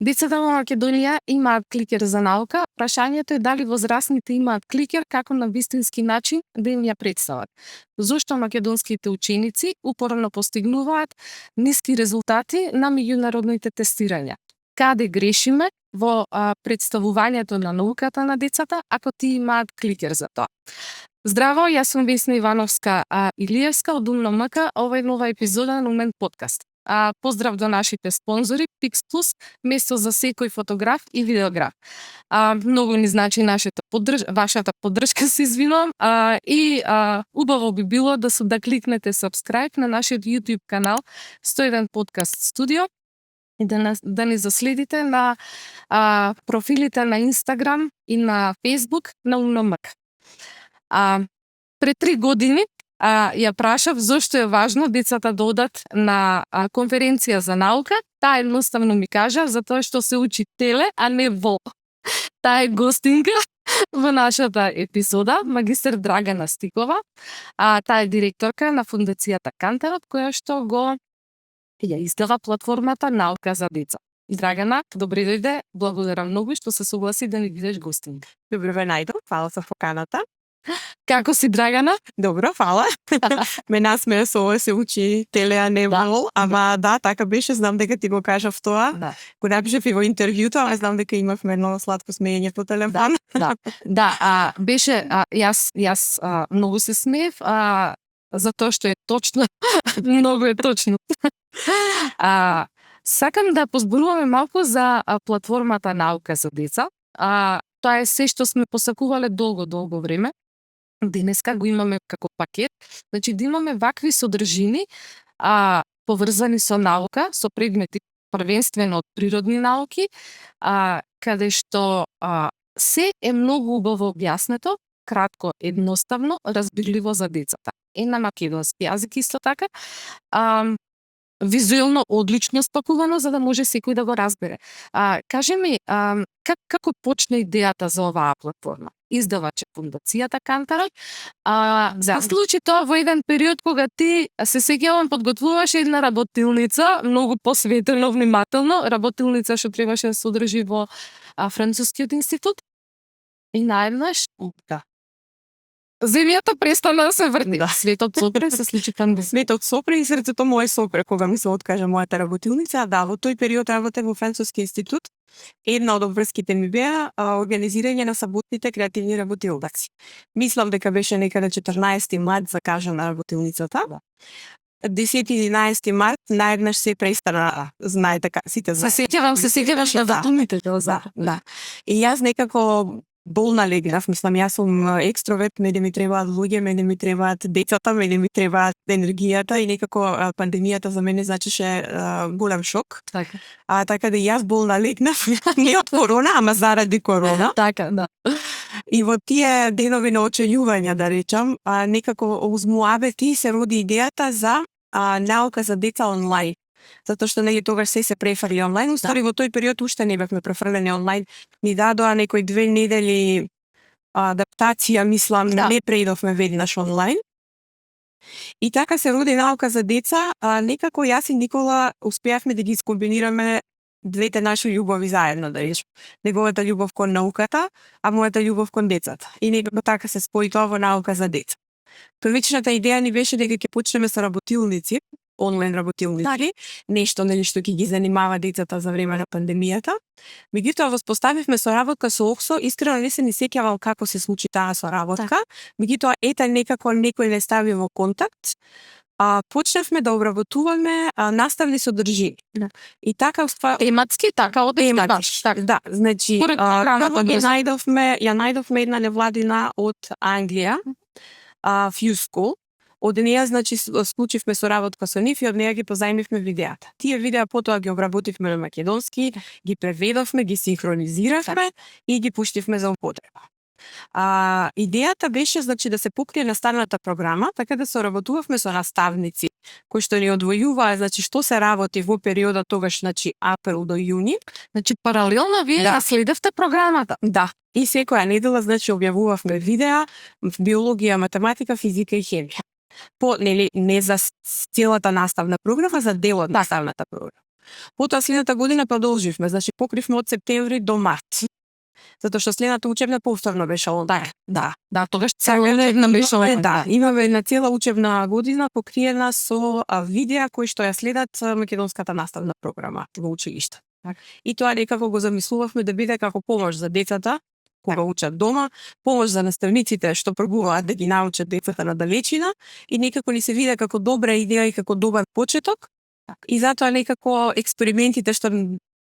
Децата во Македонија имаат кликер за наука, прашањето е дали возрастните имаат кликер како на вистински начин да им ја представат. Зошто македонските ученици упорно постигнуваат ниски резултати на меѓународните тестирања? Каде грешиме во представувањето на науката на децата ако ти имаат кликер за тоа? Здраво, јас сум Весна Ивановска Илиевска од Умно МК, ова е нова епизода на Умен подкаст. Поздрав до нашите спонзори, Pix Plus, место за секој фотограф и видеограф. Многу ни значи вашата поддршка, се извинувам, и убаво би било да кликнете subscribe на нашиот YouTube канал 101 Podcast Studio и да ни заследите на профилите на Instagram и на Facebook на Умно МК. Пред 3 години ја прашав зошто е важно децата да одат на конференција за наука. Таа едноставно ми кажа затоа што се учи теле, а не во. Таа е гостинка во нашата епизода, магистер Драгана Стикова. Таа е директорка на фондацијата Кантерот, која што ја издава платформата Наука за деца. Драгана, добри дојде, благодарам многу што се согласи да ни бидеш гостинка. Добро ве најдов, фала за поканата. Како си, Драгана? Добро, фала. Мене сме со ова се учи теле, а не вол, ама да, така беше, знам дека ти го кажав тоа. Да. Го напишав и во интервјуто, ама знам дека имавме едно сладко смеење по телефон. Да, беше, јас многу се смеев, затоа што е точно, многу е точно. Сакам да позборуваме малку за платформата Наука за деца. Тоа е се што сме посакувале долго време. Денеска го имаме како пакет. Значи да имаме вакви содржини поврзани со наука, со предмети првенствено од природни науки, каде што се е многу убаво објаснето, кратко, едноставно, разбирливо за децата. И на македонски јазик исто така. Визуелно одлично спакувано за да може секој да го разбере. Кажи ми, како почна идејата за оваа платформа? Издавач е фондацијата Кантерот. Случи тоа во еден период кога ти, се сеќавам, подготвуваше една работилница, многу посветено, внимателно, работилница што требаше да се одржи во Францускиот институт. И наеднаш, земјата престана да се врти. Да. Светот сопре се случи кандидат. Светот сопре и срцето моје сопре, кога ми се откажа мојата работилница. Да, во тој период работев во Француски институт. Една од обврските ми беа организирање на саботните креативни работилници. Мислам дека беше некаде 14 март закажана работилницата. 10-11 март наеднаш се престана, знаете како сите Се сеќаваш на датумите. Да. И јас некако болна легнав, мислам, јас сум екстроверт, мене ми требаат луѓе, мене ми требаат децата, мене ми требаат енергијата и некако пандемијата за мене значеше голем шок. Така да јас болна легнав, не од корона, ама заради корона. Така, да. И во тие денови на очењување, да речам, некако уз муабети се роди идејата за наука за деца онлайн. Затоа што тогаш се префрли онлайн. Устари во тој период уште не бевме префрлени онлайн. Ни дадоа некои 2 недели адаптација, мислам, не преидовме веднаш онлайн. И така се роди наука за деца, некако јас и Никола успеавме да ги скомбинираме двете наши љубови заедно, да речем. Неговата љубов кон науката, а мојата љубов кон децата. И некако така се спои тоа во наука за деца. Првичната идеја ни беше дека ќе почнеме со работилници, онлайн работилници, нешто што ќе ги занимава децата за време на пандемијата. Меѓутоа воспоставивме соработка со Оксо, искрено не се ни сеќавам како се случи таа соработка. Меѓутоа некако некој не стави во контакт. Почнавме да обработуваме наставни содржини. И така тематски, така од тематски. Да, значи ја најдовме една невладина од Англија, Few School. Од неја, значи, склучивме соработка со нив и од неја ги позајмивме видеата. Тие видеа потоа ги обработивме на македонски, ги преведовме, ги синхронизиравме и ги пуштивме за употреба. Идејата беше, значи, да се покрие наставната програма, така да соработувавме со наставници кои што ни одвојуваа, значи, што се работи во периодот тогаш, значи, април до јуни. Значи, паралелно вие наследевте програмата. Да. И секоја недела, значи, објавувавме видеа, биологија, математика, физика и хемија. Не за целата наставна програма, за дел од наставната програма. Потоа следната година продолживме, значи покривме од септември до март. Затоа што следната учебна повторно беше онлайн. Да. Да, тогаш цела една беше Да, имаме една цела учебна година покриена со видеа кои што ја следат македонската наставна програма во училиште. И тоа некако го замислувавме да биде како помош за децата кога учат дома, помош за наставниците што пробуваат да ги научат децата на далечина и некако ни се виде како добра идеја и како добар почеток. И затоа некако експериментите што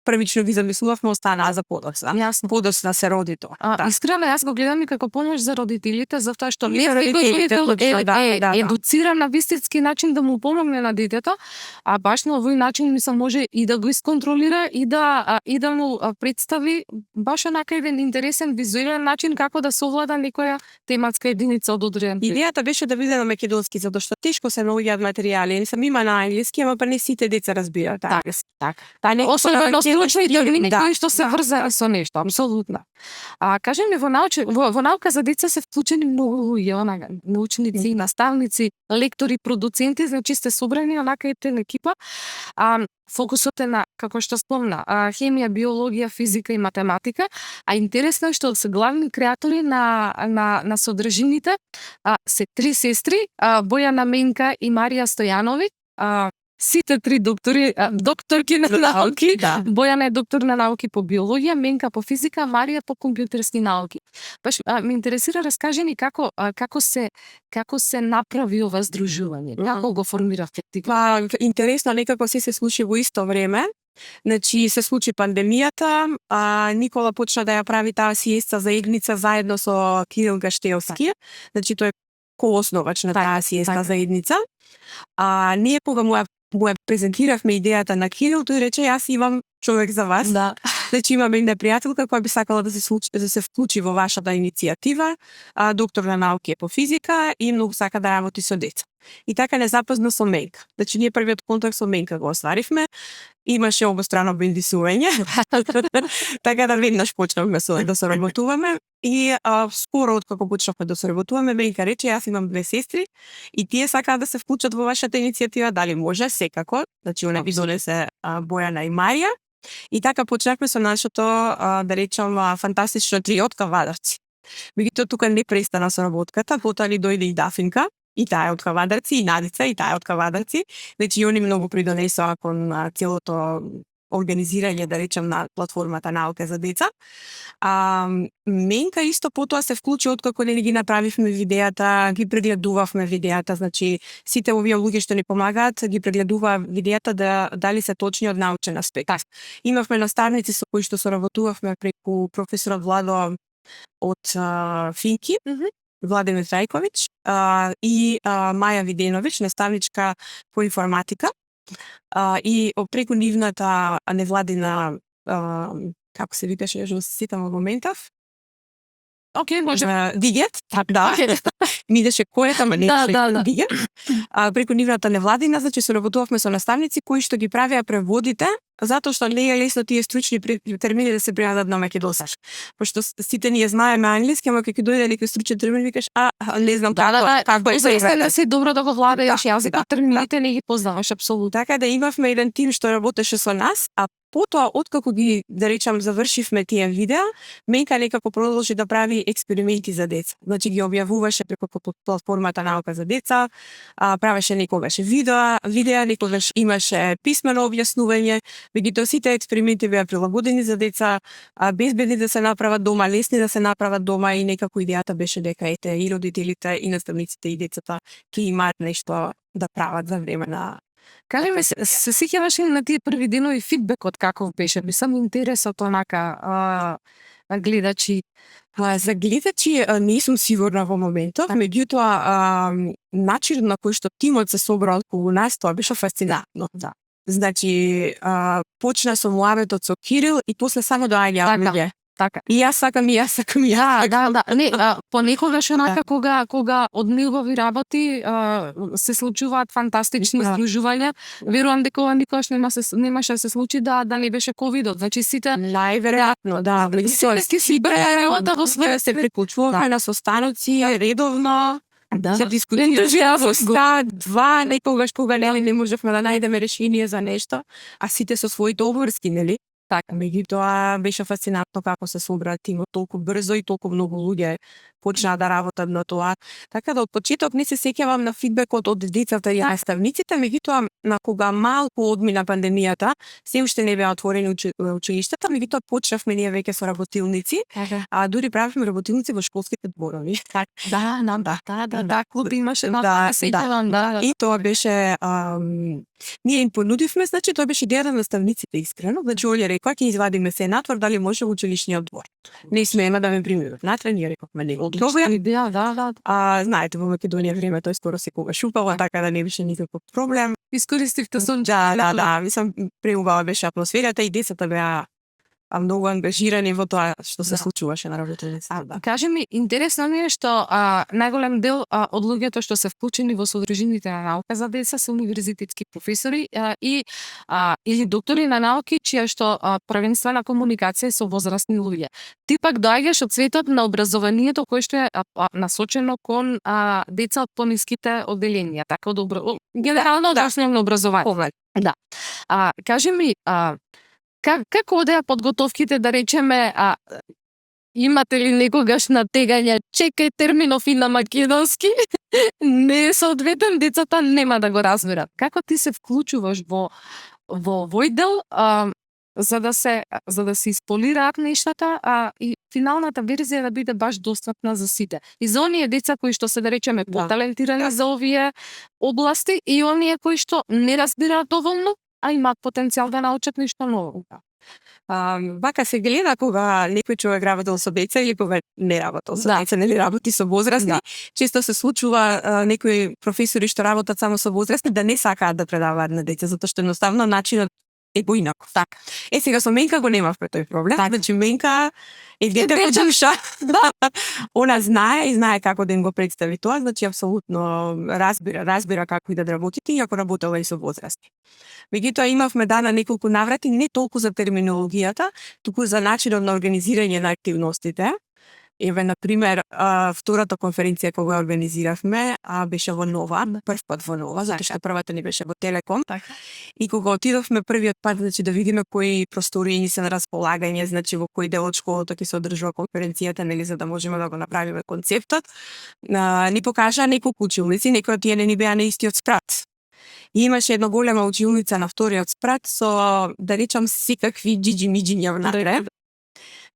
првично ги замислувавме останаа за подоцна. Јасно. Подоцна се роди тоа. Искрено, јас го гледам и како помош за родителите, затоа што И за родителите, да. едуциран на вистински начин да му помогне на детето, а баш на овој начин мислам може и да го исконтролира и да му представи баш онака еден интересен визуелен начин како да совлада некоја тематска единица од одреден. Идејата беше да биде на македонски, затоа што тешко се наоѓаат материјали, не сам има на англиски, ама па не сите деца разбираат англиски. Така. Особено кои што се врзани со нешто, апсолутно. Кажи ми, во наука за деца се вклучени многу луѓе, научници, наставници, лектори, продуценти, значи сте собрани онака еден екипа. Фокусот е на, како што спомна, хемија, биологија, физика и математика, а интересно е што се главни креатори на содржините се три сестри, Бојана, Менка и Марија Стојанови, сите три докторки на науки. Да. Бојана е доктор на науки по биологија, Менка по физика, Марија по компјутерски науки. Баш ме интересира, раскажи ни како се направи ова здружување? Како го формиравте ти? Интересно, некако се случи во исто време. Значи се случи пандемијата, Никола почна да ја прави таа сиеста заедница заедно со Кирил Гаштелски. Значи тој е коосновач на таа сиеста заедница. Ние кога му ја презентиравме идејата на Кирил, тој рече јас имам човек за вас. Да. Значи имаме една пријателка која би сакала да се вклучи во вашата иницијатива, доктор на науки по физика и многу сака да работи со деца. И така не запозна со Менка. Значи ние првиот контакт со Менка го остваривме. Имаше обострано бендисување. Така да веднаш почнавме да соработуваме и скоро откако почнавме да соработуваме, Менка рече јас имам две сестри и тие сакаат да се вклучат во вашата иницијатива, дали може? Секако. Значи она би донесе Бојана и Марија. И така почнавме со нашето, да речам, фантастично трио од Кавадарци. Меѓутоа тука не престана соработката, потоа ни дојде и Дафинка, и таа е од Кавадарци, и Надица, и таа е од Кавадарци. Значи они многу придонесоа кон целото организирање, да речем, на платформата Наука за деца. Менка исто потоа се вклучи откако не ги направивме видеата, ги прегледувавме видеата, значи сите овие луѓе што ни помагаат ги прегледуваа видеата дали се точни од научен аспект. Имавме наставници со кои што соработувавме преку професорот Владо од Финки, Владимир Трајковиќ и Маја Виденовиќ, наставничка по информатика. И преку нивната невладина, како се викаше, ја се сетам во моментов. Океј, може. Дигет, да. Мидеше којата, ма не Дигет. Преку нивната невладина, значи соработувавме со наставници кои што ги правеа преводите, затоа што не е лесно тие стручни термини да се преведат на македонски. Пошто сите ние знаеме англиски, ама кога дојде некој стручен термин викаш, не знам како е. Заистина се добро да го владееш јазикот, термините не ги познаваш апсолутно. Така да имавме еден тим што работеше со нас, а потоа откако ги, да речам, завршивме тие видеа, Менка некако продолжи да прави експерименти за деца. Значи ги објавуваше преку платформата Наука за деца, правеше некогаш видеа, некогаш имаше писмено објаснување. Меѓутоа сите експерименти беа прилагодени за деца, безбедни да се направат дома, лесни да се направат дома и некако идејата беше дека ете и родителите, и наставниците, и децата ќе имаат нешто да прават за време на. Кажи ми, се сеќаваш ли на тие први денови фидбекот каков беше? Мислам интересот онака гледачи. За гледачи не сум сигурна во моментов, меѓутоа начинот на кој што тимот се собра околу нас, тоа беше фасцинантно. Да. Значи, почна со муабетот со Кирил и после само доаѓаа луѓе. Така. И јас сакам. Да. Не, понекогаш онака кога од негови работи се случуваат фантастични здружувања. Верувам дека ова никогаш немаше да се случи да не беше ковидот. Значи сите најверојатно, да, си бреа да го све се приклучуваа на состаноци редовно. се дискутираше два некогаш кога не можевме да најдеме решение за нешто, а сите со своите обврски, нели? Така, меѓутоа беше фасцинантно како се собра тимот толку брзо и толку многу луѓе почнаа да работат на тоа. Така да од почеток не се сеќавам на фидбекот од децата и наставниците, меѓутоа на кога малку одмина пандемијата, се уште не беа отворени училиштата, меѓутоа почнавме ние веќе со работилници, а дури правевме работилници во школските дворови. Да, клуб имаше, И тоа беше ние им понудивме, значи тоа беше идеја на наставниците искрено, значи оле рекоа ќе извадиме се натвор дали може во училишниот двор. Не смееме да ме примират. Натре ние рековме не. Идеја, да. Знаете во Македонија времето е скоро секогаш упало, така да не беше никаков проблем. Искористивте Да, мислам преубава беше атмосферата и децата беа многу ангажирани во тоа што се случуваше на работилницата. Кажи ми, интересно ми е што најголем дел од луѓето што се вклучени во содржините на наука за деца се универзитетски професори или доктори на науки чија што првенствена комуникација е со возрастни луѓе. Ти пак доаѓаш од светот на образованието кој што е насочено кон деца од пониските одделенија, така генерално од основно образование. Да. Кажи ми, како одеа подготовките, да речеме, имате ли некогаш натегање, чекај терминов и на македонски, не е соодветен, децата нема да го разберат. Како ти се вклучуваш во овој дел, за да се исполираат нештата, и финалната верзија да биде баш достапна за сите. И за оние деца кои што се, да речеме, поталентирани за овие области и оние кои што не разбираат доволно, а имаат потенцијал да научат нешто ново. Вака се гледа кога некој човек работел со деца или кога не работел со деца, нели работи со возрастни. Често се случува некои професори што работат само со возрастни да не сакаат да предаваат на деца, затоа што едноставно начинот е поинаков. Така. Сега со Менка го немавме тој проблем. Значи Менка е дете почуша. Она знае како да им го представи тоа, значи апсолутно разбира како и да работите, иако работела и со возрасти. Меѓутоа имавме на неколку наврати не толку за терминологијата, туку за начинот на организирање на активностите. Еве, например, втората конференција кога организиравме беше во Нова, прв пат во Нова, затоа што првата не беше во Телеком. И кога отидовме првиот пат, значи да видиме кои простории ни се на располагање, значи во кој дел од школата ќе се одржува конференцијата, нели, за да можеме да го направиме концептот, ни покажаа неколку училници, некои од тие не ни беа на истиот спрат. И имаше една голема училница на вториот спрат со, да речам, секакви джиджи-миджиња внатре.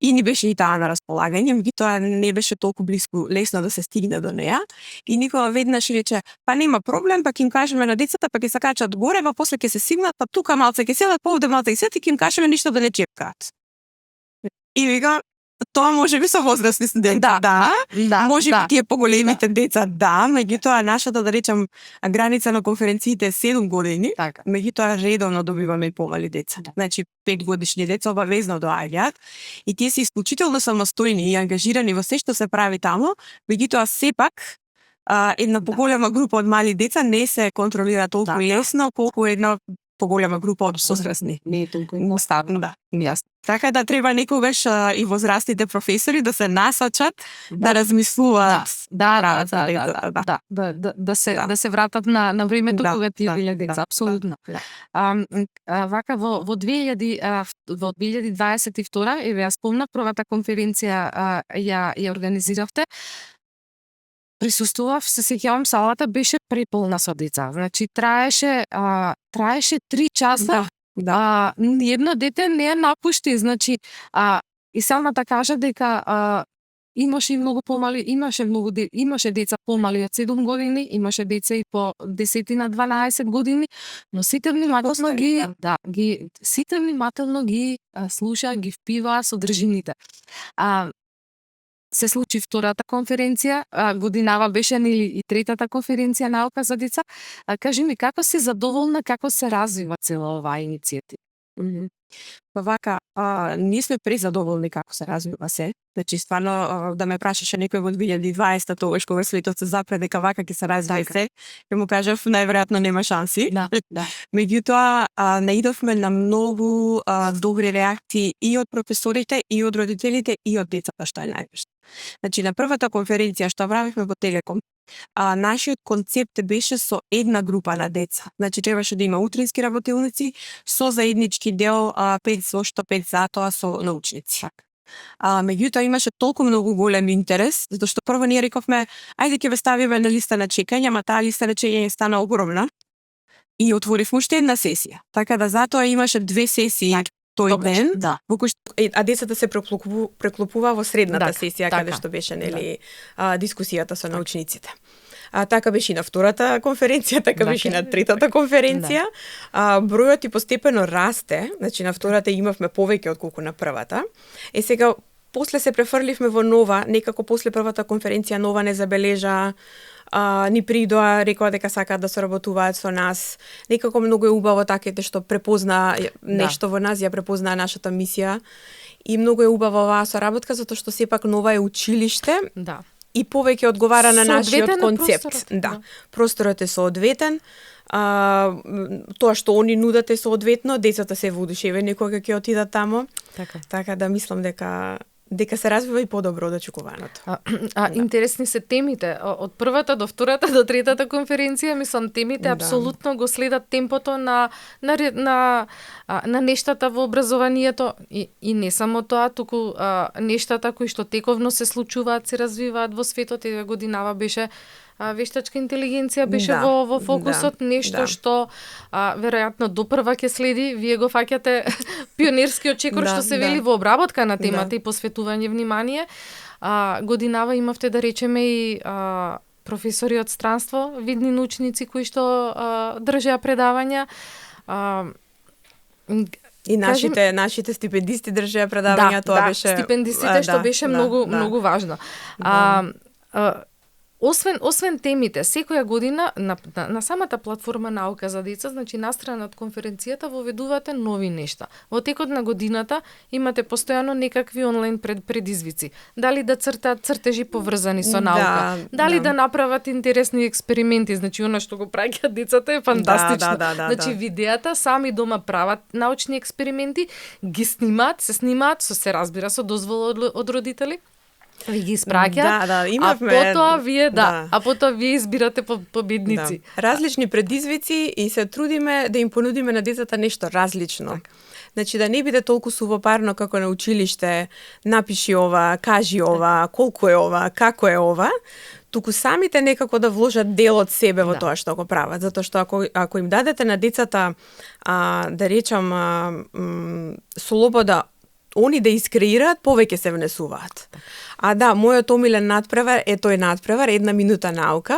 И ни беше и таа на располагање, меѓутоа не беше толку близко, лесно да се стигне до неа. И Никола веднаш рече, па нема проблем, па ќе им кажеме на децата, па ќе се качат горе, па после ќе се сигнат, па тука малце ќе седат, па овде малце ќе седат и ќе им кажеме ништо да не чепкаат. И вика, тоа може би со возрастни студенти. Да. Може би тие поголемите деца, меѓутоа нашата, да речам, граница на конференциите е 7 години. Така. Меѓутоа редовно добиваме и помали деца. Значи 5 годишни деца обавезно доаѓаат и тие се исклучително самостојни и ангажирани во се што се прави таму, меѓутоа сепак една поголема група од мали деца не се контролира толку лесно колку една поголема група од возрастни. Не е толку едноставно. Јасно. Така да треба некогаш и возрастните професори да се насочат, да размислуваат. Да се вратат на времето кога тие биле деца, апсолутно. Вака во 2022, еве ја спомнав, првата конференција ја организиравте. Присуствував, се сеќавам, салата беше преполна со деца. Значи траеше 3 часа. Едно дете не ја напушти, значи и самата кажа дека имаше деца помали од 7 години, имаше деца и по 10 на 12 години, но сите внимателно ги слушаа, ги впиваа содржините. Се случи втората конференција, годинава беше и третата конференција наука за деца. Кажи ми, како си задоволна, како се развива цела оваа иницијатива? Па вака, ние сме презадоволни како се развива се. Значи, стварно, да ме прашаше некој во 2020, тогаш кога светот се запре дека вака ќе се развива се, ќе му кажав, најверојатно нема шанси. Меѓутоа, наидовме на многу добри реакции и од професорите, и од родителите, и од децата, што е најважно. Значи, на првата конференција што правивме во Телеком, нашиот концепт беше со една група на деца. Значи, требаше да има утрински работилници со заеднички дел 5 зошто 5 затоа со научници. Меѓутоа имаше толку многу голем интерес, затоа што прво ние рековме, ајде ќе ве ставиме на листа на чекање, ама таа листа на чекање стана огромна и отворивме уште една сесија. Така да затоа имаше 2 сесии тој ден, во кој што децата се преклопува во средната сесија, така, каде што беше нели дискусијата со научниците. Така беше и на втората конференција, така беше и на третата конференција. Бројот и постепено расте, значи на втората имавме повеќе отколку на првата. Сега после се префрливме во нова, некако после првата конференција нова не забележа, ни придоа, рекоа дека сакаат да соработуваат со нас. Некако многу е убаво таките што препозна нешто во нас, ја препознаа нашата мисија. И многу е убаво оваа соработка, затоа што сепак нова е училиште. Да. И повеќе одговара на нашиот концепт. Просторот, Просторот е соодветен. Тоа што они нудат е соодветно, децата се воодушевени кога ќе отидат тамо. Така да мислам дека се развива и подобро од очекуваното. Интересни се темите. Од првата до втората до третата конференција, мислам, темите апсолутно го следат темпото на нештата во образованието и не само тоа, туку нештата кои што тековно се случуваат, се развиваат во светот. Еве годинава беше вештачка интелигенција беше во фокусот, нешто што веројатно допрва ќе следи. Вие го фаќате пионерскиот чекор што се вели во обработка на темата и посветување внимание. Годинава имавте, да речеме, и професори од странство, видни научници кои што држеа предавања. И нашите стипендисти држеа предавања, тоа беше стипендистите што беше многу важно. Освен темите, секоја година на самата платформа Наука за деца, значи настрана од конференцијата, воведувате нови нешта. Во текот на годината имате постојано некакви онлайн предизвици. Дали да цртаат цртежи поврзани со наука, дали да направат интересни експерименти, значи она што го праќаат децата е фантастично. Значи видеата сами дома прават научни експерименти, ги снимаат, се разбира со дозвола од родители. Ви ги испраќаат, а потоа вие избирате победници. Различни предизвици и се трудиме да им понудиме на децата нешто различно. Значи да не биде толку сувопарно како на училиште, напиши ова, кажи ова, колку е ова, како е ова, туку самите некако да вложат дел од себе во тоа што го прават, затоа што ако им дадете на децата да речам слобода они да искреираат, повеќе се внесуваат. Мојот омилен надпревар е тој надпревар, 1 минута наука.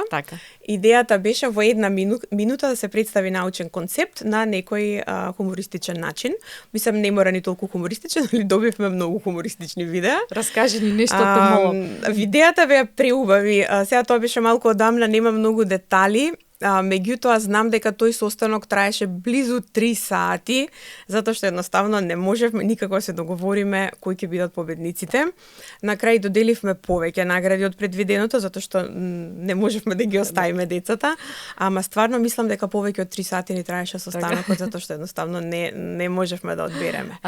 Идејата беше во 1 минута да се представи научен концепт на некој хумористичен начин. Мислам, не мора ни толку хумористичен, али добивме многу хумористични видеа. Раскажи ни нешто помало. Видеата беа преубави. Сега тоа беше малку одамна, нема многу детали. Меѓутоа знам дека тој состанок траеше близу 3 сати, затоа што едноставно не можевме никако се договориме кои ќе бидат победниците. На крај доделивме повеќе награди од предвиденото, затоа што не можевме да ги оставиме децата, ама стварно мислам дека повеќе од 3 сати ни траеше состанокот, затоа што едноставно не можевме да одбереме.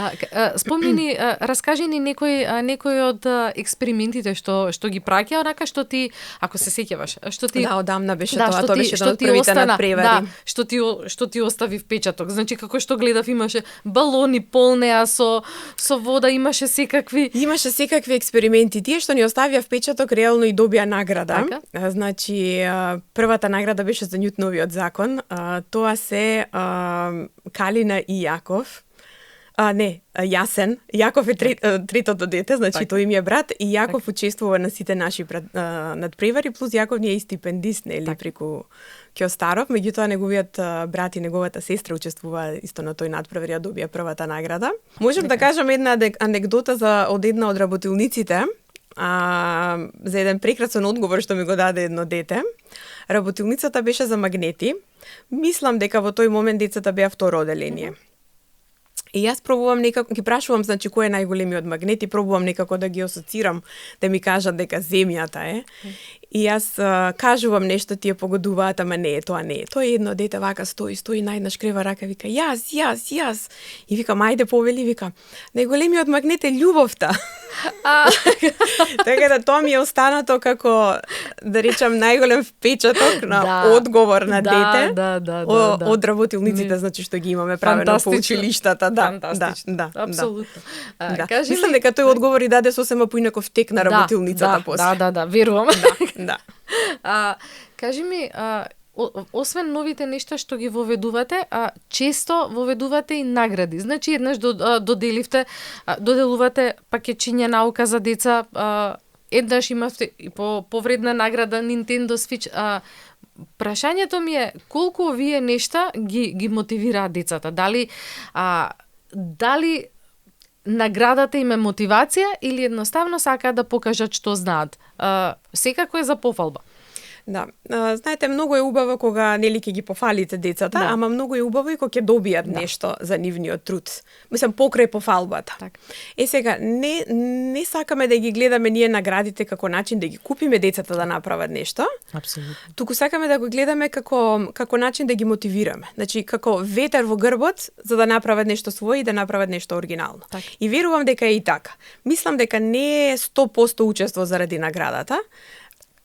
Спомни, раскажи ни некој од експериментите што ги праќа, онака што ти, ако се сеќаваш, што ти одамна беше тоа беше првите надпревари. Што ти остави впечаток. Значи како што гледав имаше балони полнеа со вода, имаше секакви експерименти. Тие што ни оставија впечаток реално и добија награда. Значи првата награда беше за Њутоновиот закон. Тоа се Калина и Јаков. Јасен. Јаков е третото дете, значи тој им е брат и Јаков учествува на сите наши надпревари, плюс Јаков ни е и стипендист, нели, преку Кјостаров, меѓутоа неговиот брат и неговата сестра учествува исто на тој надпревар, ја добија првата награда. Можам да кажам една анегдота од една од работилниците, за еден прекрасен одговор што ми го даде едно дете. Работилницата беше за магнети. Мислам дека во тој момент децата беа второ оделение. И јас пробувам некако, ги прашувам, значи, кој е најголемиот магнет и пробувам некако да ги асоцирам, да ми кажат дека земјата е. И јас кажувам нешто, тие погодуваат, ама не е, тоа не е. Тоа е едно дете вака стои, најднаш крева рака, вика, јас. И викам, ајде повели, вика, најголемиот магнет е љубовта. Така да тоа ми е останато како, да речам, најголем впечаток на одговор на дете од работилниците, значи, што ги имаме правено по училиштата. Да. Апсолутно. Мислам дека тој одговор и даде сосема поинаков тек на работилницата после. Да, верувам. Да. Кажи ми, освен новите нешта што ги воведувате, често воведувате и награди. Значи, еднаш доделувате пакетчиња наука за деца, еднаш имавте и повредна награда Nintendo Switch. Прашањето ми е, колку овие нешта ги мотивираат децата? Дали наградата им е мотивација или едноставно сакаат да покажат што знаат? Секако е за пофалба. Да, знаете, многу е убаво кога нели ќе ги пофалите децата, ама многу е убаво и кога ќе добијат нешто за нивниот труд. Мислам, покрај пофалбата. Сега, не сакаме да ги гледаме ние наградите како начин да ги купиме децата да направат нешто. Апсолутно. Туку сакаме да го гледаме како начин да ги мотивираме. Значи, како ветер во грбот за да направат нешто свое и да направат нешто оригинално. И верувам дека е и така. Мислам дека не е 100% учество заради наградата.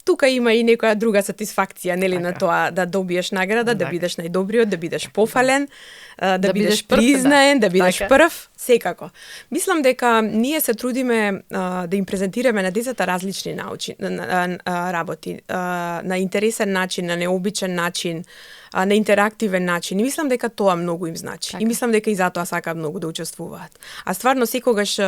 Тука има и некоја друга сатисфакција, нели, на тоа да добиеш награда, да бидеш најдобриот, да бидеш пофален, да бидеш признаен, да бидеш прв, секако. Мислам дека ние се трудиме да им презентираме на децата различни работи, на интересен начин, на необичен начин, на интерактивен начин. И мислам дека тоа многу им значи. И мислам дека и затоа сакаат многу да учествуваат. А стварно секогаш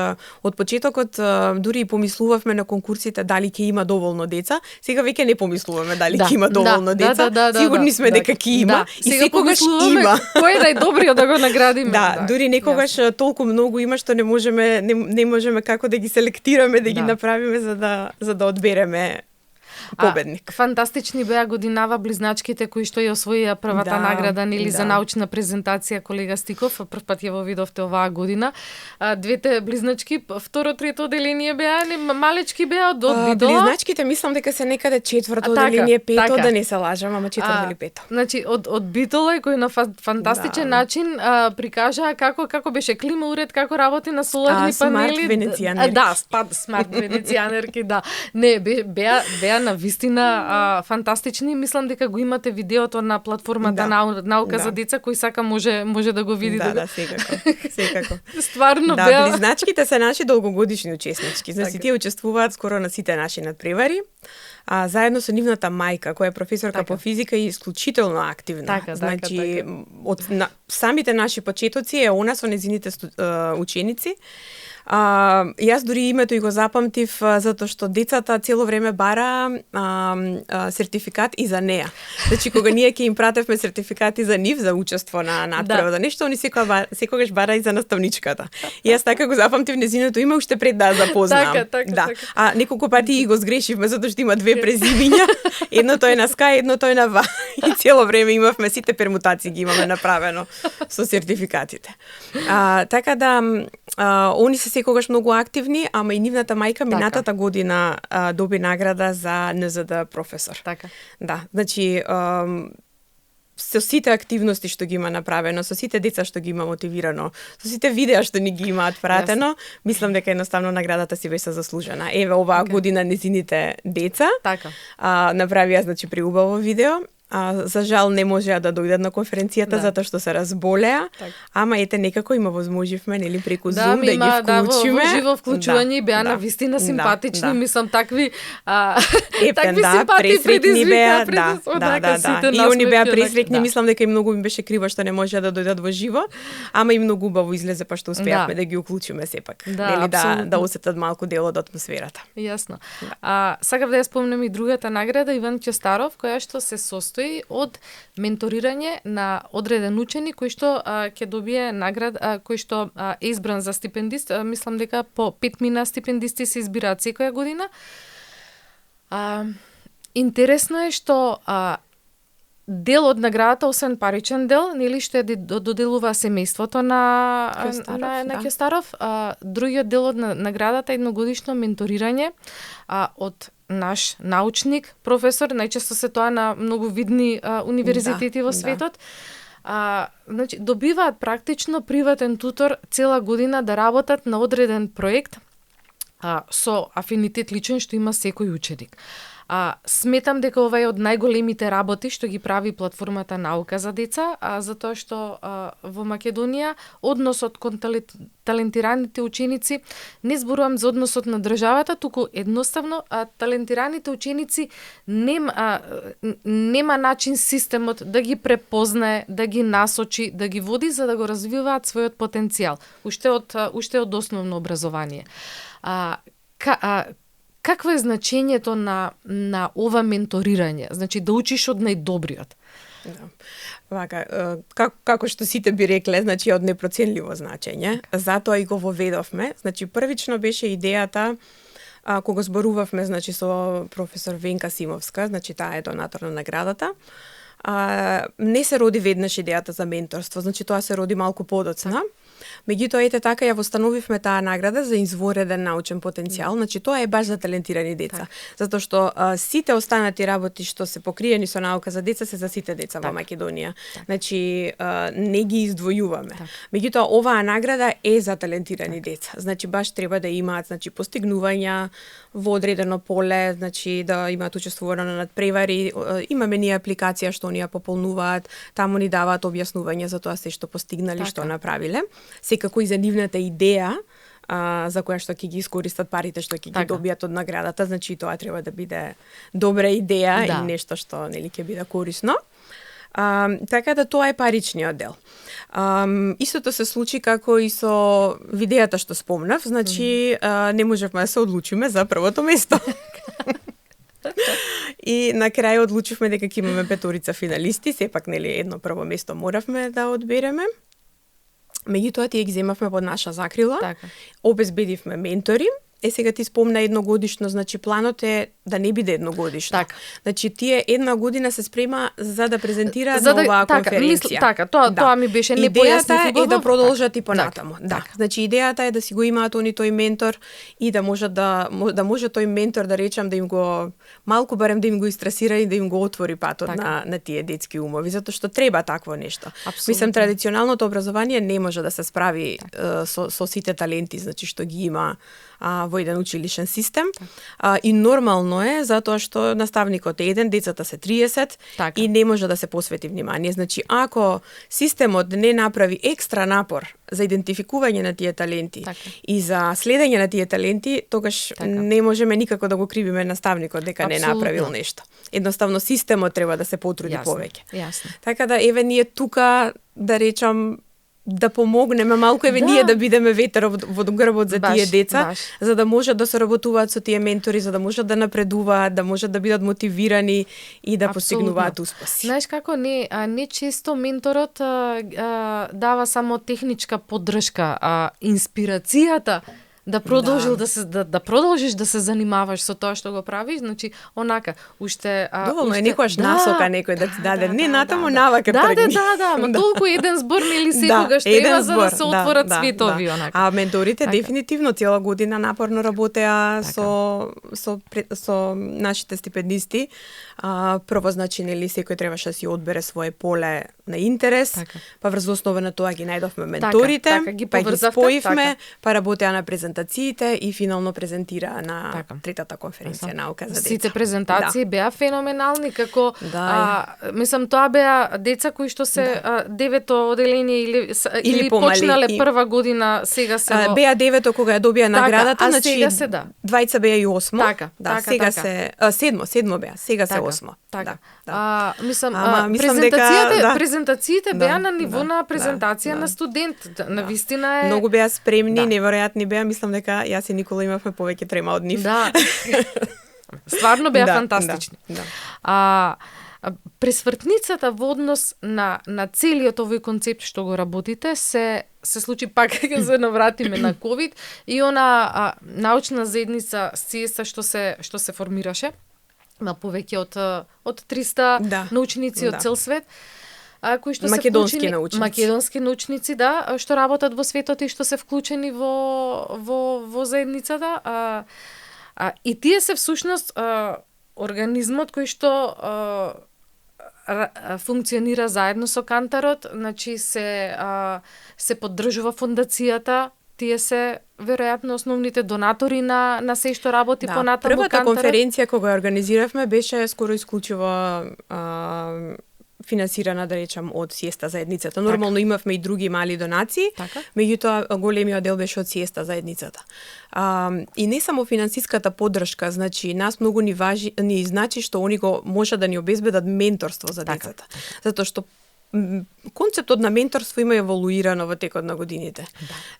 од почетокот дури и помислувавме на конкурсите дали ќе има доволно деца. Сега веќе не помислуваме дали ќе има доволно деца. Сигурни сме дека ќе има и секогаш има. Кој е најдобриот да го наградиме? Дури некогаш толку многу има што не можеме како да ги селектираме, да ги направиме за да одбереме победник. Фантастични беа годинава близначките кои што ја освоија првата награда нели за научна презентација, колега Стиков, прв пат ја вовидовте оваа година. Двете близначки, второ, трето одделение беа, малечки беа од Битола. Близначките мислам дека се некаде четврто одделение, пето, да не се лажам, ама четврто или пето. Значи од Битола кој на фантастичен начин прикажа како беше клима уред, како работи на соларни панели. Смарт венецијанерки. Смарт венецијанерки, Не, беа на вистина фантастични. Мислам дека го имате видеото на платформата Наука за деца, кој сака може да го види. Секако. Стварно беа. Близначките се наши долгогодишни учеснички. Значи тие учествуваат скоро на сите наши надпревари. Заедно со нивната мајка, која е професорка по физика и исклучително активна. Значи, од самите наши почетоци е она со незините ученици. Јас дури името и го запамтив затоа што децата цело време бара сертификат и за неа. Значи кога ние ќе им пратевме сертификати за нив за учество на надпревар да нешто, они секогаш бара и за наставничката. И јас така го запамтив незиното име уште пред да запознам. Така. А неколку пати и го сгрешивме затоа што има две презимиња, едното е на Ска, едното е на Ва. И цело време имавме сите пермутации ги имаме направено со сертификатите. Така да они се секогаш многу активни, ама и нивната мајка минатата година доби награда за НЗД професор. Така. Да, значи со сите активности што ги има направено, со сите деца што ги има мотивирано, со сите видеа што ни ги имаат пратено, мислам дека едноставно наградата си беше заслужена. Еве оваа година незините деца направија значи преубаво видео. За жал не можеа да дојдат на конференцијата затоа што се разболеа, ама ете некако има возможивме нели преку Zoom да ги вклучиме. Во живо вклучување беа на вистина симпатични, мислам такви пресреќни беа, и они беа пресреќни, мислам дека и многу им беше криво што не можеа да дојдат во живо, ама и многу убаво излезе па што успеавме да ги уклучиме сепак, нели да осетат малку дел од атмосферата. Јасно. Сакав да ја спомнем и другата награда Иван Честаров, која што се состои од менторирање на одреден ученик кој што ќе добие награда, кој што е избран за стипендист. Мислам дека по 5 мина стипендисти се избираат секоја година. Интересно е што дел од наградата, освен паричен дел, нели што ја доделува семејството на Ќестаров, другиот дел од наградата е едногодишно менторирање од наш научник, професор, најчесто се тоа на многу видни универзитети во светот. Значи, добиваат практично приватен тутор цела година да работат на одреден проект со афинитет личен што има секој ученик. Сметам дека ова е од најголемите работи што ги прави платформата Наука за деца, затоа што во Македонија односот кон талентираните ученици, не зборувам за односот на државата, туку едноставно талентираните ученици нема начин системот да ги препознае, да ги насочи, да ги води за да го развиваат својот потенцијал, уште од основно образование. Какво е значењето на ова менторирање? Значи, да учиш од најдобриот. Да. Вака, како што сите би рекле, значи од непроценливо значење. Затоа и го воведовме. Значи, првично беше идејата, кога зборувавме, значи, со професор Венка Симовска, значи, таа е донатор на наградата, не се роди веднаш идејата за менторство, значи, тоа се роди малку подоцна. Меѓутоа, ете така, ја востановивме таа награда за извореден научен потенцијал, значи тоа е баш за талентирани деца. Затоа што сите останати работи што се покриени со наука за деца се за сите деца во Македонија. Значи, не ги издвојуваме. Меѓутоа, оваа награда е за талентирани деца. Значи, баш треба да имаат, значи, постигнувања во одредено поле, значи, да имаат учествувано на надпревари. Имаме ние апликација што ни ја пополнуваат, таму ни даваат објаснување за тоа се што постигнали, што направиле. Секако и за нивната идеја за која што ќе ги искористат парите што ќе ги добијат од наградата, значи тоа треба да биде добра идеја и нешто што нели ќе биде корисно. Така да тоа е паричниот дел. Истото се случи како и со видејата што спомнав, значи не можевме да се одлучиме за првото место. И на крај одлучивме дека ќе имаме петорица финалисти, сепак нели едно прво место моравме да одбереме. Меѓутоа тие ги земавме под наша закрила, обезбедивме ментори. Сега ти спомна едногодишно, значи планот е да не биде едногодишно. Значи тие една година се спрема за да презентираат на оваа конференција. Тоа ми беше не појаснив. Идејата е да продолжат и понатаму. Значи идејата е да си го имаат они тој ментор и да може тој ментор да речам да им го малку барем да им го истрасира и да им го отвори патот на тие детски умови, затоа што треба такво нешто. Мислам, традиционалното образование не може да се справи со сите таленти, значи што ги има во еден училишен систем. И нормално е, затоа што наставникот е еден, децата се 30 и не може да се посвети внимание. Значи, ако системот не направи екстра напор за идентификување на тие таленти и за следење на тие таленти, тогаш не можеме никако да го кривиме наставникот дека не направил нешто. Едноставно, системот треба да се потруди повеќе. Така да, еве, ние тука, да речам, да помогнеме малку, ние да бидеме ветер во грбот за тие деца, за да можат да се работуваат со тие ментори, за да можат да напредуваат, да можат да бидат мотивирани и да постигнуваат успеси. Знаеш како, не често менторот дава само техничка поддршка, инспирацијата да продолжиш да се занимаваш со тоа што го правиш, значи онака уште доволно е некојаш насока некој да ти даде, не натаму навака тргни. Ма толку еден збор нели секогаш треба за да се отворат светови онака. А менторите дефинитивно цела година напорно работеа со нашите стипендисти. Прво, значи, нели секој требаше да си одбере свое поле на интерес, па врз основа на тоа ги најдовме менторите, па ги споивме, па работеа на презентациите и финално презентираа на третата конференција наука за деца. Сите презентации беа феноменални, како мислам тоа беа деца кои што се девето оделение или почнале прва година, сега се беа девето кога ја добија наградата, значи двајца беа и осмо. Сега се седмо беа, сега се осмо. Мислам презентациите беа на ниво на презентација на студент. На вистина е многу беа спремни, неверојатни беа, мислам дека јас и Никола имавме повеќе трема од нив. Стварно беа фантастични. Пресвртницата во однос на целиот овој концепт што го работите се случи пак кога се навратиме на ковид и она научна заедница СИЕС што се формираше. Има повеќе од 300 научници од цел свет. Кои што македонски се вклучени, научници. Македонски научници, да, што работат во светот и што се вклучени во заедницата. И тие се всушност организмот кој што функционира заедно со Кантарот, значи се поддржува фондацијата, тие се веројатно основните донатори на се што работи понатаму Првата Кантарот. конференција кога ја организиравме беше скоро исклучиво финансирана, да речам, од Сиеста заедницата. Нормално имавме и други мали донации, меѓутоа големиот дел беше од Сиеста заедницата. И не само финансиската поддршка, значи нас многу ни значи што они го може да ни обезбедат менторство за децата. Затоа што концептот на менторство има еволуирано во текот на годините.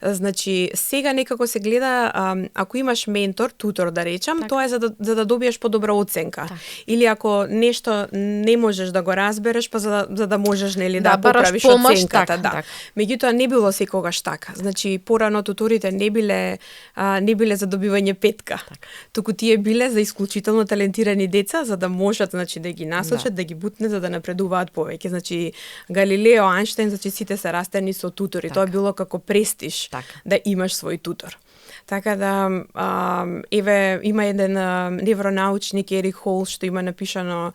Значи, сега некако се гледа, ако имаш ментор, тутор да речам, тоа е за да добиеш подобра оценка. Или ако нешто не можеш да го разбереш, па за да можеш нели да поправиш оценката, Меѓутоа не било секогаш така. Значи, порано туторите не биле за добивање петка. Туку тие биле за исклучително талентирани деца, за да можат, значи, да ги насочат, да ги бутнат за да напредуваат повеќе. Значи, Галилео, Ајнштајн, значи сите се растени со тутори. Тоа било како престиж да имаш свој тутор. Така да, има еден невронаучник, Ерик Холл, што има напишано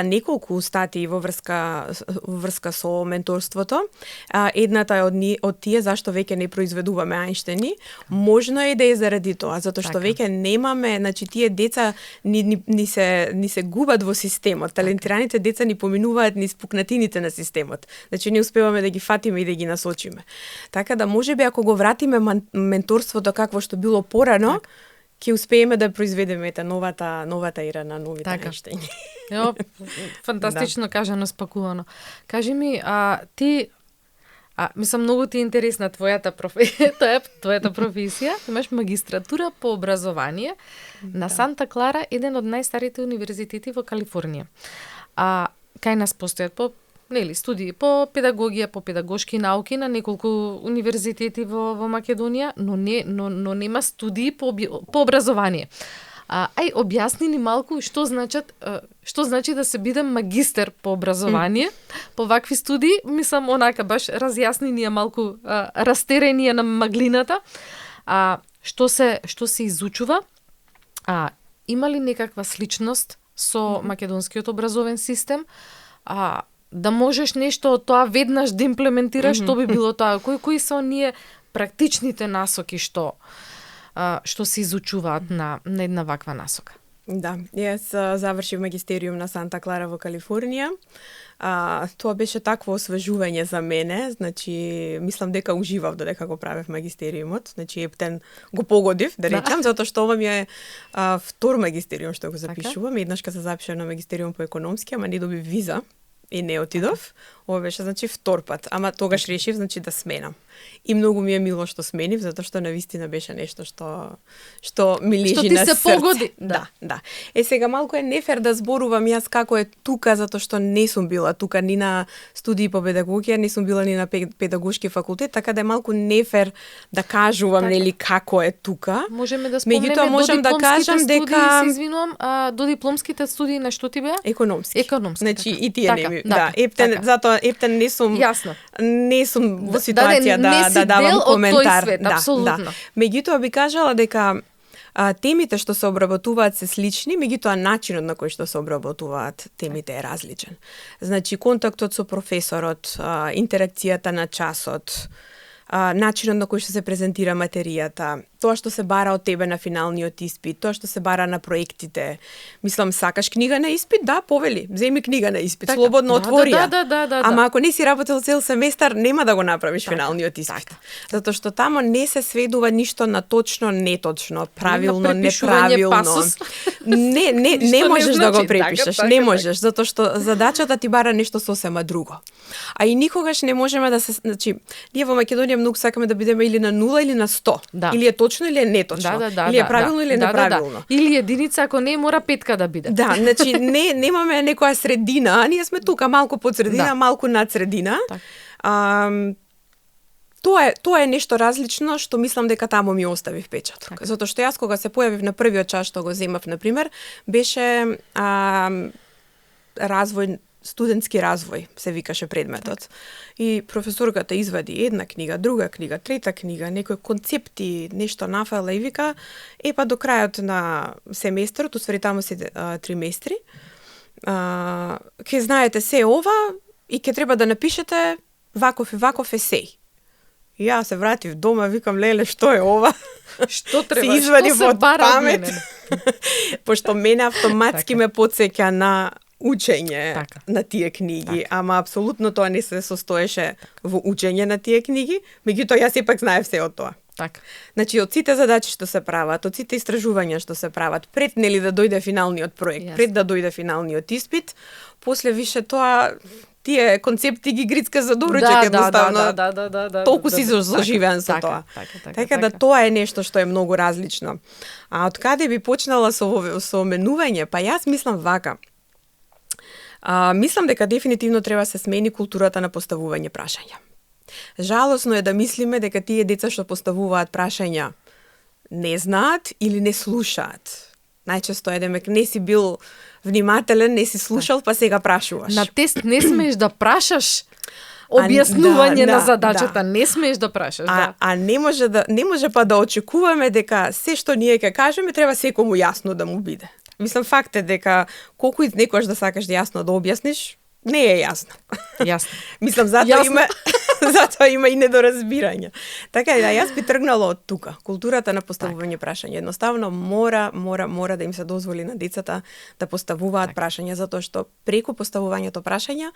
неколку статии во врска со менторството. Едната е од тие зашто веќе не произведуваме Ајнштајни. Можно е да е заради тоа, затоа што веќе немаме, значи тие деца ни се губат во системот. Талентираните деца ни поминуваат низ пукнатините на системот. Значи не успеваме да ги фатиме и да ги насочиме. Така да можеби ако го вратиме менторството какво што било порано, ќе успееме да произведеме новата ера на новите Ајнштајни. Фантастично кажано, спакувано. Кажи ми, ти мислам многу ти е интересна твојата професија. Имаш магистратура по образование на Санта Клара, еден од најстарите универзитети во Калифорнија. Кај нас постојат студии по педагогија, по педагошки науки на неколку универзитети во Македонија, но нема студии по образование. Објасни ни малку што значи да се биде магистер по образование, по вакви студии, мислам онака баш разјасни ни малку растерение на маглината. Што се изучува? Има ли некаква сличност со македонскиот образовен систем? Да можеш нешто од тоа веднаш да имплементираш, што би било тоа? Кои се оние практичните насоки што се изучуваат на една ваква насока? Да, јас завршив магистериум на Санта Клара во Калифорнија. Тоа беше такво освежување за мене, значи мислам дека уживав додека го правев магистериумот, значи ептен го погодив, да речам, затоа што ова ми е втор магистериум што го запишувам. Еднаш кога се запишав на магистериум по економски, ама не добив виза и не отидов. Ова беше, значи, втор пат. Ама тогаш решив, значи, да сменам. И многу ми е мило што сменив, затоа што навистина беше нешто што ми лежи на срце. Што ти се погоди. Да. Сега малку е нефер да зборувам јас како е тука, затоа што не сум била тука ни на студии по педагогија, не сум била ни на педагошки факултет, така да е малку нефер да кажувам, нели, како е тука. Можеме да спомнеме се извинувам, до дипломските студии на што ти беа? Економски. Значи и тие не ми. Затоа ептен не сум во ситуација да давам коментар. Апсолутно. Меѓутоа би кажала дека темите што се обработуваат се слични, меѓутоа начинот на кој што се обработуваат темите е различен. Значи контактот со професорот, интеракцијата на часот, начинот на кој што се презентира материјата, тоа што се бара од тебе на финалниот испит, тоа што се бара на проектите. Мислам, сакаш книга на испит? Да, повели, земи книга на испит, слободно отвори ја. Ама ако не си работел цел семестар, нема да го направиш финалниот испит. Затоа што тамо не се сведува ништо на точно, неточно, правилно, неправилно. Не можеш да го препишеш, не можеш, затоа што задачата ти бара нешто сосема друго. А и никогаш не можеме да се, значи, ние во Македонија многу сакаме да бидеме или на 0 или на 100. Или е точно или е неточно. Или е правилно или е неправилно. Или единица, ако не мора 5 да биде. Да, значи немаме некоја средина, а ние сме тука малку под средина, малку над средина. Тоа е нешто различно што мислам дека таму ми остави впечаток. Така. Затоа што јас кога се појавив на првиот час што го земав на пример, беше развој, студентски развој се викаше предметот. И професорката извади една книга, друга книга, трета книга, некои концепти, нешто нафала и вика, па до крајот на семестрот, усвари таму се триместри, ќе знаете се ова и ќе треба да напишете ваков и ваков есеј. И јас се вратив дома, викам, леле, што е ова? Што треба? Се извадив Што се од бара од памет. мене? Пошто мене автоматски ме потсеќа на учење Така. на тие книги, ама апсолутно тоа не се состоеше во учење на тие книги, меѓутоа јас сепак знаев се од тоа. Така. Значи, од сите задачи што се прават, од сите истражувања што се прават, пред нели да дојде финалниот проект, Јасно. пред да дојде финалниот испит, после више тоа тие концепти ги грицка за доручек едноставно. Да. Толку си заживеан со тоа. Така да тоа е нешто што е многу различно. А од каде би почнала со менување? Па јас мислам вака. Мислам дека дефинитивно треба се смени културата на поставување прашања. Жалосно е да мислиме дека тие деца што поставуваат прашања не знаат или не слушаат. Најчесто е демек не си бил внимателен, не си слушал, па сега прашуваш. На тест не смееш да прашаш објаснување на задачата, не смееш да прашаш, да. А не може па да очекуваме дека се што ние ќе кажеме треба секому јасно да му биде. Мислам, факт е дека колку и некојаш да сакаш да јасно да објасниш, не е јасно. Јасно. Мислам, затоа има и недоразбирање. Така да јас би тргнала од тука. Културата на поставување прашања. Едноставно мора да им се дозволи на децата да поставуваат прашања, затоа што преку поставувањето прашања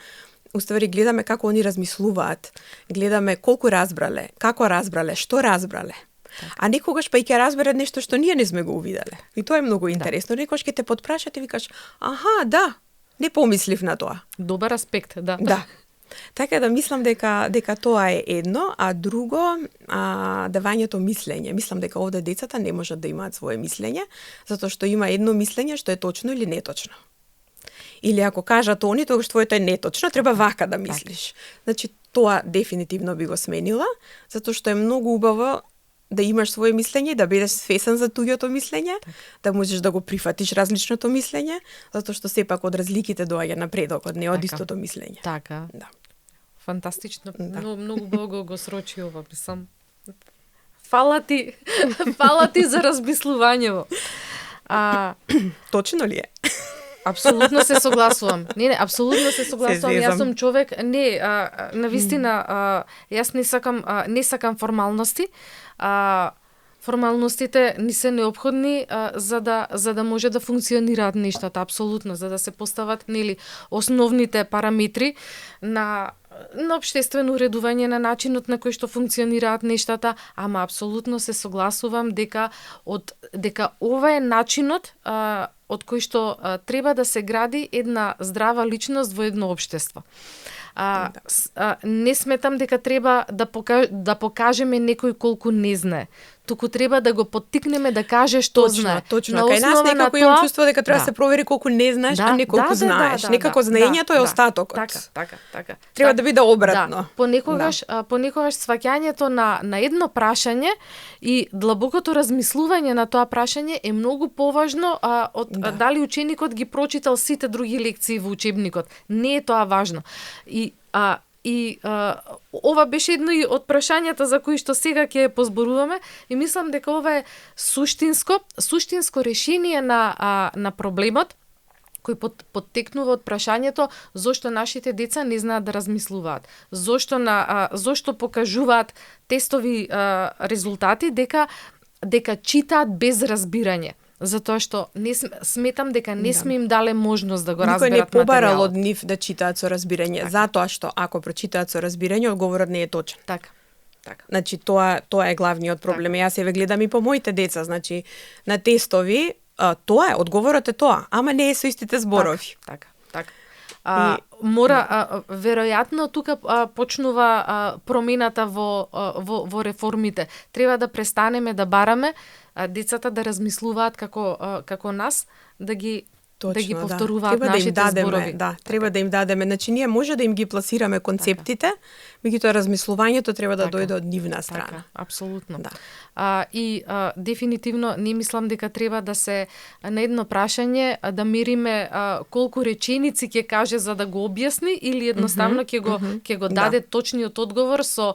уствари гледаме како они размислуваат, гледаме колку разбрале, како разбрале, што разбрале. А некогаш па и ќе разберат нешто што ние не сме го увиделе. И тоа е многу интересно. Некогаш ќе те подпрашат и викаш, аха, да, не помислив на тоа. Добар аспект, да. Да. Така да мислам дека тоа е едно, а друго, давањето мислење. Мислам дека овде децата не можат да имаат свое мислење, затоа што има едно мислење што е точно или неточно. Или ако кажат они, тогаш твоето е неточно, треба вака да мислиш. Значи, тоа дефинитивно би го сменила, затоа што е многу убаво да имаш свое мислење, да бидеш свесен за туѓото мислење, да можеш да го прифатиш различното мислење, затоа што сепак од разликите доаѓа напредокот, не од истото мислење. Така. Да. Фантастично. Да. Многу бого го срочи ова, мислам. Фала ти за размислувањево. Точно ли е? Апсолутно се согласувам. Не, апсолутно се согласувам. Јас сум човек, навистина, јас не сакам формалности. Формалностите ни се неопходни за да може да функционираат нештата, апсолутно, за да се постават основните параметри на општествено уредување на начинот на кој што функционираат нештата, ама апсолутно се согласувам дека ова е начинот од кој што треба да се гради една здрава личност во едно општество. Не сметам дека треба да покажеме некој колку не знае. Туку треба да го поттикнеме да каже што знае. Точно. Кај нас некако имам чувство дека треба да се провери колку не знаеш, а не колку знаеш. Некако знаењето е остатокот. Така. Треба да биде обратно. Понекогаш сваќањето на едно прашање и длабокото размислување на тоа прашање е многу поважно од дали ученикот ги прочитал сите други лекции во учебникот. Не е тоа важно. И ова беше едно и од прашањата за кои што сега ќе позборуваме и мислам дека ова е суштинско решение на проблемот кој поттекнува од прашањето зошто нашите деца не знаат да размислуваат, зошто покажуваат тестови резултати дека читаат без разбирање. Затоа што сметам дека не сме им дале можност да го разберат материјалот. Никој не побарал од нив да читаат со разбирање, затоа што ако прочитаат со разбирање, одговорот не е точен. Така. Значи тоа е главниот проблем. Јас еве гледам и по моите деца, значи на тестови, тоа е, одговорот е тоа, ама не е со истите зборови. Така. Веројатно тука почнува промената во реформите. Треба да престанеме да бараме децата да размислуваат како нас, да ги Точно, да ги повторуваат Треба да им нашите дадеме, зборови. Да, треба да им дадеме. Значи ние може да им ги пласираме концептите, меѓутоа размислувањето треба да дојде од нивна страна. Така, апсолутно. Да. Дефинитивно не мислам дека треба да се на едно прашање да мериме колку реченици ќе каже за да го објасни или едноставно ќе го даде точниот одговор со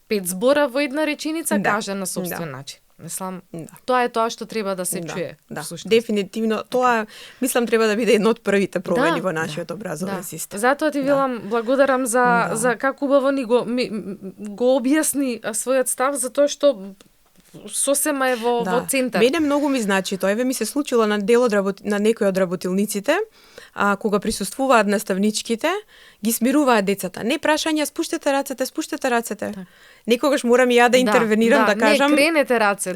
5 збора во една реченица, каже на сопствен начин. Мислам, тоа е тоа што треба да се чуе. Да, дефинитивно. Тоа, мислам, треба да биде едно од првите промени во нашиот образовен систем. Затоа ти велам, благодарам за како убаво ни го објасни својот став, затоа што сосема е во центар. Мене многу ми значи тоа. Еве ми се случило на на некои од работилниците, кога присуствуваат наставничките, ги смируваат децата. Не прашања, спуштете рацете. Некогаш морам и ја да интервенирам, да кажам. Не, кренете раце,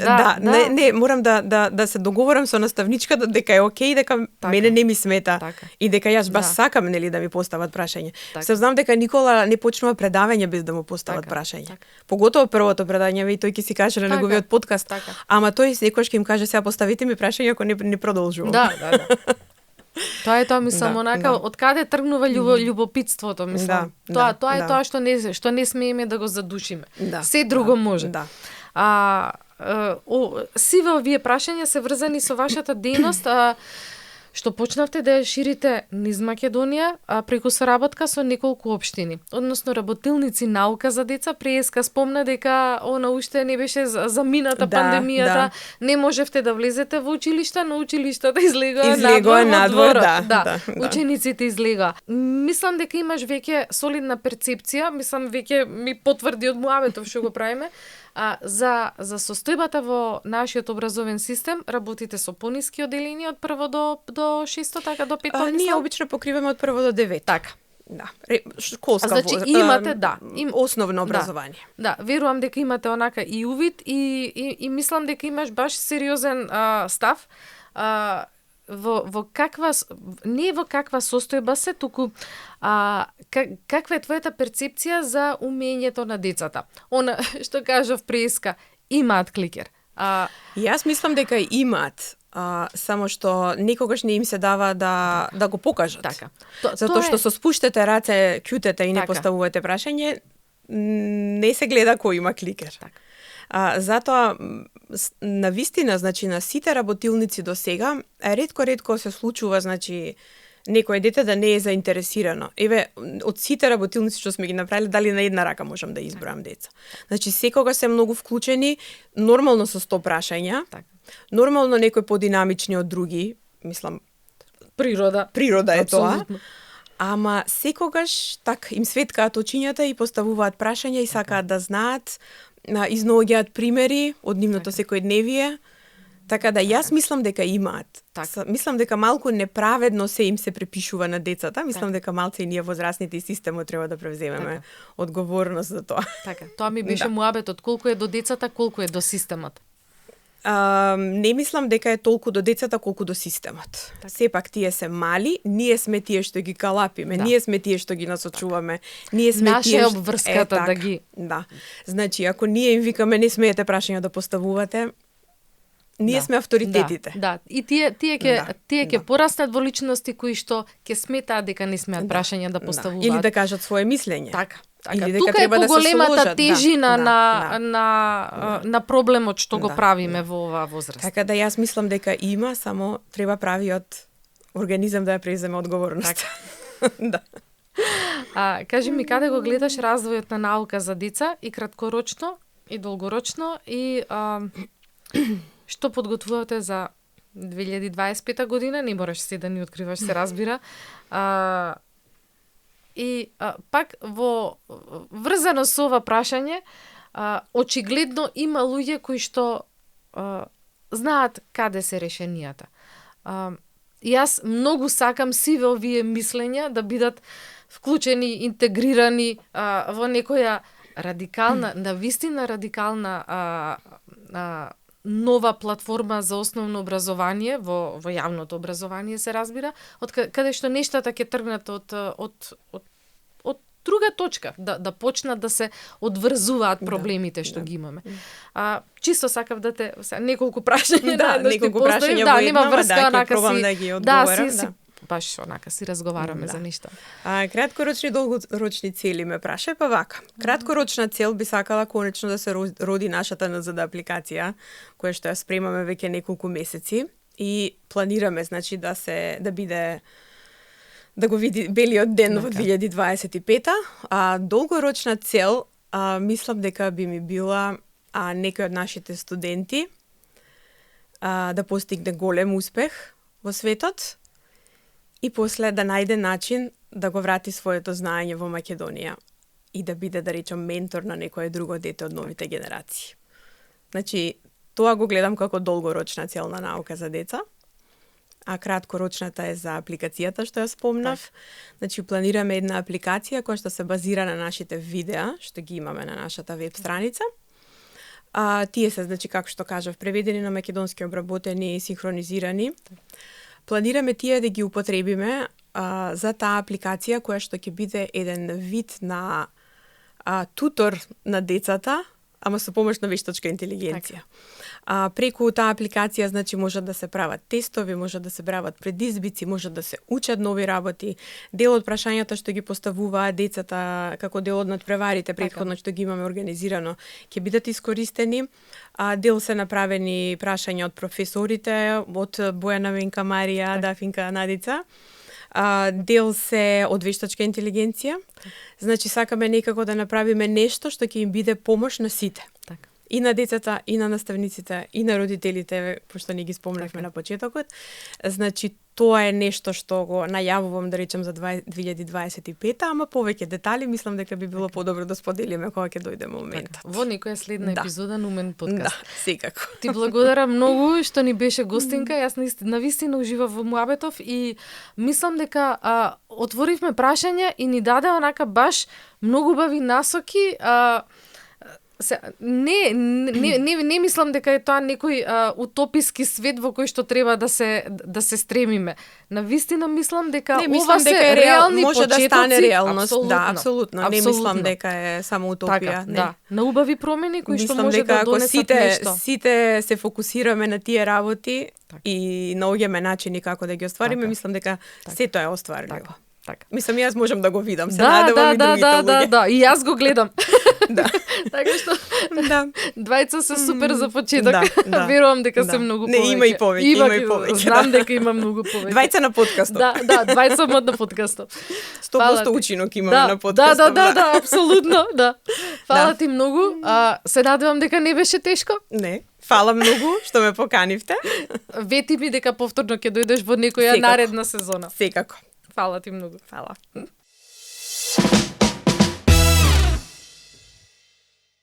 Не, морам да се договорам со наставничката дека е окей, дека мене не ми смета. И дека јас баш сакам, нели, да ми постават прашање. Се знам дека Никола не почнува предавање без да му постават прашање. Поготово првото предавање, и тој ќе си каже на неговиот подкаст. Ама тој секогаш ќе им каже: сега поставите ми прашање ако не продолжувам. Да. Тоа е тоа, мислам, онака, од каде тргнува љубопитството, мислам. Тоа е тоа што не смееме да го задушиме. Се друго може. Сиве овие прашања се врзани со вашата дејност, што почнавте да ја ширите низ Македонија преку соработка со неколку општини, односно работилници наука за деца. Преска спомна дека она уште не беше замината пандемијата, не можевте да влезете во училишта, но училиштата излегоа надвор. Учениците излегоа. Мислам дека имаш веќе солидна перцепција, мислам веќе ми потврди од муабетов што го правиме. За состојбата во нашиот образовен систем работите со пониски оделени од прво до 6, така до 5. Ние обично покриваме од прво до 9. Така. Да, школска значи имате основно образование. Да, верувам дека имате онака и увид и мислам дека имаш баш сериозен став во каква не во каква состојба се, туку каква е твојата перцепција за умењето на децата. Она што кажав преска, имаат кликер. Јас мислам дека имаат, само што никогаш не им се дава да го покажат. Така. Затоа што со спуштете раце, кјутете и не поставувате прашање, не се гледа кој има кликер. Така. Затоа, на вистина, значи, на сите работилници до сега, ретко се случува, значи, некој дете да не е заинтересирано. Еве, од сите работилници што сме ги направиле, дали на една рака можам да избројам деца. Значи, секогаш се многу вклучени, нормално со 100 прашања, нормално некои подинамични од други, мислам, природа е тоа. Ама секогаш им светкаат очињата и поставуваат прашања и сакаат да знаат, изнаоѓаат примери од нивното секојдневие. Така да јас мислам дека имаат. Мислам дека малку неправедно се им се препишува на децата. Мислам дека малце и ние возрастните и системот треба да превземеме одговорност за тоа. Така, тоа ми беше муабетот, колку е до децата, колку е до системот. Не мислам дека е толку до децата колку до системот. Сепак тие се мали, ние сме тие што ги калапиме, ние сме тие што ги насочуваме, ние сме тие што обврската да ги. Да. Значи, ако ние им викаме не смеете прашања да поставувате, ние сме авторитетите. Да. И тие ќе пораснат во личности кои што ќе сметаат дека не смеат прашања да поставуваат. Или да кажат свое мислење. Така. Или дека тука треба е поголемата да се тежина на проблемот што го правиме во оваа возраст. Така да јас мислам дека има, само треба правиот организам да ја преземе одговорност. Да. Кажи ми, каде го гледаш развојот на наука за деца и краткорочно и долгорочно и што подготвувате за 2025 година? Не мораш се да ни откриваш, се разбира. И пак врзано со ова прашање, очигледно има луѓе кои што знаат каде се решенијата. Јас многу сакам сиве овие мислења да бидат вклучени, интегрирани во некоја радикална, навистина радикална нова платформа за основно образование, во јавното образование се разбира, од каде што нештата ќе тргнат од друга точка, да почнат да се одврзуваат проблемите што ги имаме. Чисто сакав да те неколку прашања неколку прашања во нема врска, ќе пробам да ги одговорам. си баш онака си разговараме за нешта. Краткорочни и долгорочни цели ме праша, па вака. Краткорочна цел би сакала конечно да се роди нашата НЗД апликација, која што ја спремаме веќе неколку месеци и планираме значи да биде да го види белиот ден во 2025-та, а долгорочна цел мислам дека би ми била некој од нашите студенти да постигне голем успех во светот и после да најде начин да го врати своето знаење во Македонија и да биде, да речем, ментор на некое друго дете од новите генерации. Значи, тоа го гледам како долгорочна цел на наука за деца, а краткорочната е за апликацијата што ја спомнав. Значи, планираме една апликација која што се базира на нашите видеа, што ги имаме на нашата веб страница. Тие се, значи, како што кажав, преведени на македонски, обработени и синхронизирани. Планираме тие да ги употребиме за таа апликација која што ќе биде еден вид на тутор на децата, ама со помош на вештачка интелигенција. Преку таа апликација, значи, може да се прават тестови, може да се прават предизбици, може да се учат нови работи. Дел од прашањата што ги поставуваат децата како дел од надпреварите претходно што ги имаме организирано, ќе бидат искористени. Дел се направени прашања од професорите, од Бојана, Венка, Марија, Дафинка, Надица. Дел се од вештачка интелигенција. Значи, сакаме некако да направиме нешто што ќе им биде помош на сите. И на децата, и на наставниците, и на родителите, пошто ни ги спомнавме на почетокот. Значи, тоа е нешто што го најавувам, да речем, за 2025, ама повеќе детали мислам дека би било подобро да споделиме кога ќе дојде моментот. Во некоја следна епизода на Умен подкаст. Да, секако. Ти благодарам многу што ни беше гостинка. Јас навистина уживав во муабетов и мислам дека отворивме прашања и ни даде онака баш многу убави насоки. Не мислам дека е тоа некој утописки свет во кој што треба да се стремиме. Навистина мислам дека ова се реални може почетоци, да стане реалност. Апсолутно. Да, апсолутно. Не мислам дека е само утопија. Така, да. На убави промени кои што може дека да донесат нешто. Сите се фокусираме на тие работи и наоѓаме начини како да ги оствариме, мислам дека сето е остварливо. Така. Мислам, јас можам да го видам, се надевам и другите луѓе. Да, и јас го гледам. Да. Така што, двајца се супер за почеток. Да. Верувам дека се многу повеќе. Не, има и повеќе. Знам дека има многу повеќе. Двајца на подкастот. Да, двајца мод на подкастот. 100% учинок имаме на подкастот. Да, апсолутно, да. Фала ти многу. Се надевам дека не беше тешко. Не. Фала многу што ме поканивте. Вети ми дека повторно ќе дојдеш во некоја наредна сезона. Секако. Фала ти многу. Фала.